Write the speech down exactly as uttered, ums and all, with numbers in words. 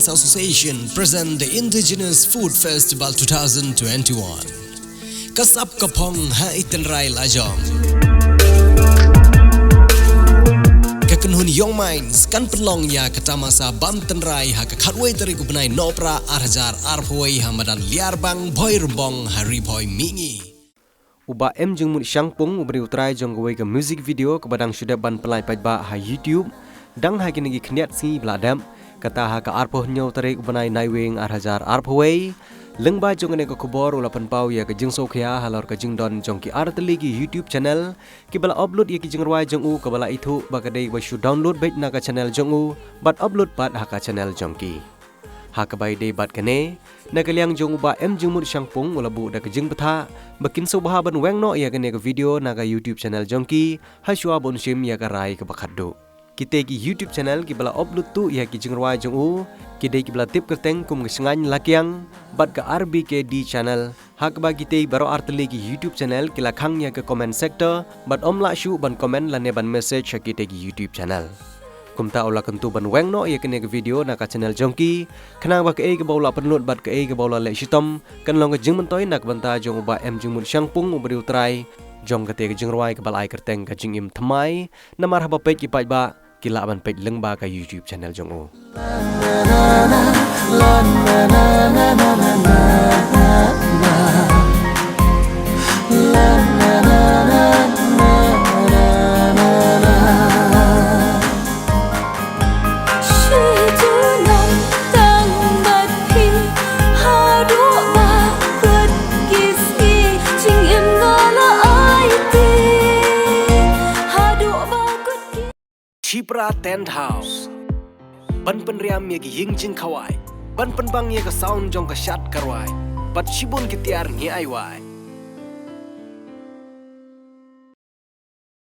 Association present the Indigenous Food Festival two thousand twenty-one. Ka sap ka phong ha i tynrai lajong. Ka kynhun Young Minds kan pynlong ïa ka tamasa ban tynrai ha ka khatwei tarik u bnai Nohprah ar hajar arphew wei ha madan Liarbang, Bhoirymbong, ha Ri Bhoi Mihngi. U Bah M Jingmut Shangpung, u briew trai jong kawei ka music video kaba dang shu dep ban pynlait paidbah ha YouTube, dang ha kine ki khyndiat sngi ba la dep, kata ha ka arphew hynñiew tarik u bnai Naiwieng ar hajar arphew wei. Lyngba jong kane ka khubor u la pynpaw ïa ka jingsngewkhia halor ka jingdon jong ki artylli ki YouTube channel kiba la upload ïa ki jingrwai jong u, kaba la ithuh ba ka dei ba shu download beit na ka channel jong u bad upload pat ha ka channel jong ki. Ha kaba ïadei bad kane, na ka liang jong u Bah M Jingmut Shangpung u la buh da ka jingbthah ba kin sngewbha ban weng noh ïa kane ka video na ka YouTube channel jong ki, ha shuwa ban shim ïa ka rai kaba khatduh. Kitei ki YouTube channel kiba la upload tuh ïa ki jingrwai jong u ki dei kiba la tip kyrteng kum ka Shngaiñ Lakiang bad ka R B K D channel, ha kaba kitei baroh artylli ki YouTube channel ki la khang ïa ka comment sector bad ym lah shuh ban comment lane ban message ha kitei ki YouTube channel. Kumta u la kyntu ban weng noh ïa kane ka video na ka channel jong ki, khnang ba kaei kaba u la pynlut bad kaei kaba u la leh shitom kan long ka jingmyntoi na ka bynta jong u Bah M Jingmut Shangpung, u briew trai jong katei ka jingrwai kaba la ai kyrteng Ka Jingim Thymmai. Namar haba peit ki paidbah ki lah ban peit lyngba ka YouTube channel jong u. Shipra Tent House. Ban pynriam ïa ki ïing jingkhawai, ban pynbang ïa ka sound jong ka shad ka rwai, bad shibun ki tiar ngi ai wai.